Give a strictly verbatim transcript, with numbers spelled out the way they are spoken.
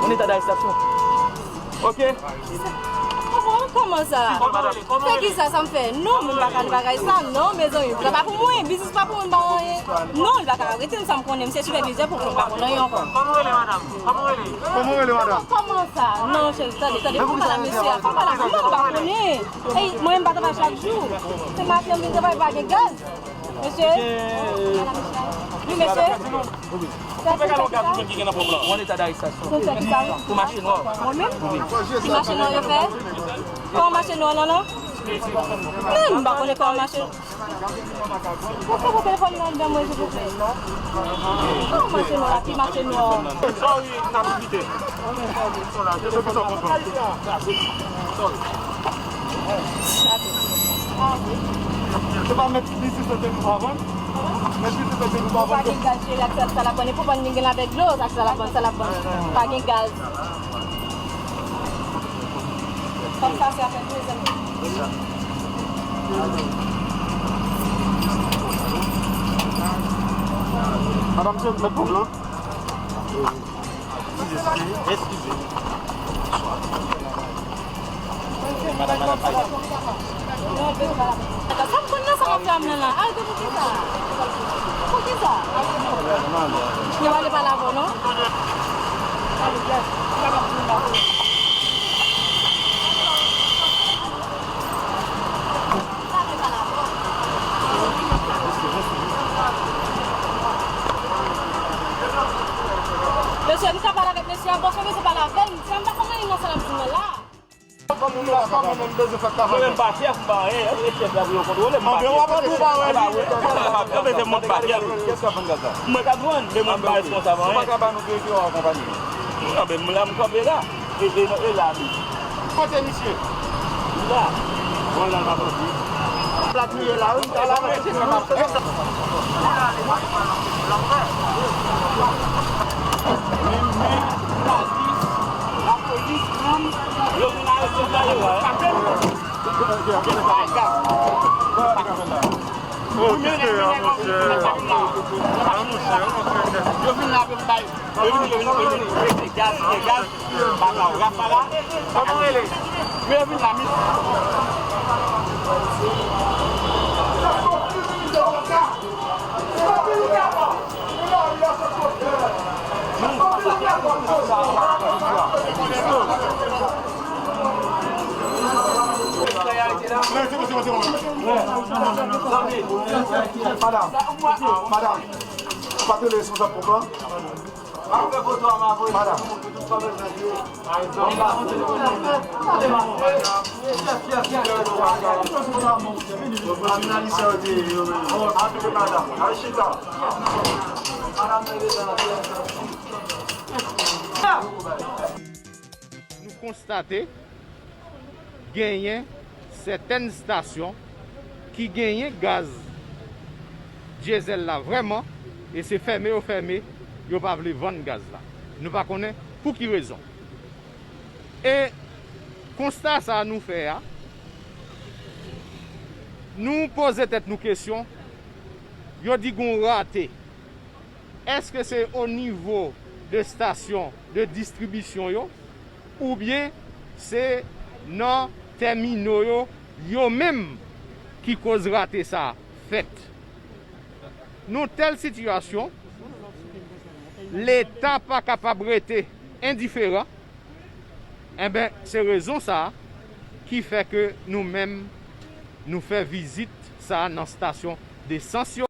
An eta darestasyon. Ok. Kòman, kòman sa? Fè ki sa, sa m fè? Non, mwen pa ka di bagay sa. Non, mezanmi. Sa pa pou mwen. Biznis pa pou mwen, m pa anyen. Non, li pa ka arete m, sa m konnen. M se sipèvizè pou mwen, m pa konn anyen ankò. Kòman w rele, madanm? Kòman w rele? Kòman w rele, madanm? Kòman sa? Non, cheri, tande, tande. Fò m pale ak mesye a. Fò m pale ak, non, m pa konnen. Ey, mwen, m pa travay chak jou. Se maten, m vin travay, pa gen gaz. Mesye? Wi, mesye? Ou fè gaz ou menm ki gen nan ponp lan? Ou an eta darestasyon. Pou mache nwa. Mwen menm? Wi. Ki mache nwa yo fè? Kòman mache nwa, non, non? Men, m pa konnen kòman mache. Ou fè pou telefòn nan anndan mwen, silvouplè. Kòman mache nwa, ki mache nwa? Sorry, n ap kite. Se pa mèt pitit sa te nou pa vann? Mèt pitit sa te nou pa vann? Pa gen gaz, cheri, ak sa, sa l ap vann. E pou vann, li gen avèk dlo, ak sa l ap vann, sa l ap vann. Pa gen gaz. Kòm sa, se afè de zèl. Madanm, se mèt pwoblèm. Eskize. Madanm, madanm, pa. Sa m konn nan sa w ap fè a m nan la. Arete poukisa? Poukisa? Yo pale pale avè w, non? Mesye, m ka pale avèk mesye a, paske mesye pale avè m. Sa m pa konprann nan sa l ap di mwen la. Mwen menm pa chèf, m pa anyen, e chèf la pou yo kontwole m, m pa chèf. Yo bezwen mwen pa chèf. Mwen k ap vann, men mwen pa responsab anyen. Anben, m la, m kanpe la. E, e, e la, wi. Kote misye? Li la. Bon, la, l pa soti. Plat li ye la, wi. Li la, men se pa. Men, men, lapolis, lapolis, yo vin arete m la, yo, wi. Yo vin la pou m bay. Yo vin, yo vin, yo vin, yo vin, gaz, gaz, baka, rafala. Kòman rele? Men yo vin la, mi. Madanm, madanm, ou pa te rele responsab ponp lan? Madanm. Nou konstate genyen sètèn estasyon ki genyen gaz dyezèl la vrèman, e se fèmen yo fèmen, yo pa vle vann gaz la. Nou pa konnen pou ki rezon. E konsta sa a nou fè a, nou poze tèt nou kesyon, yo di gon rate. Èske se o nivo de estasyon de distribisyon yo, oubyen se nan tèmino yo, yo menm ki koz rate sa fèt? Nan tèl sitiyasyon, Leta pa kapab rete endiferan. Enben, se rezon sa a ki fè ke nou menm, nou fè vizit sa a nan estasyon desans yo.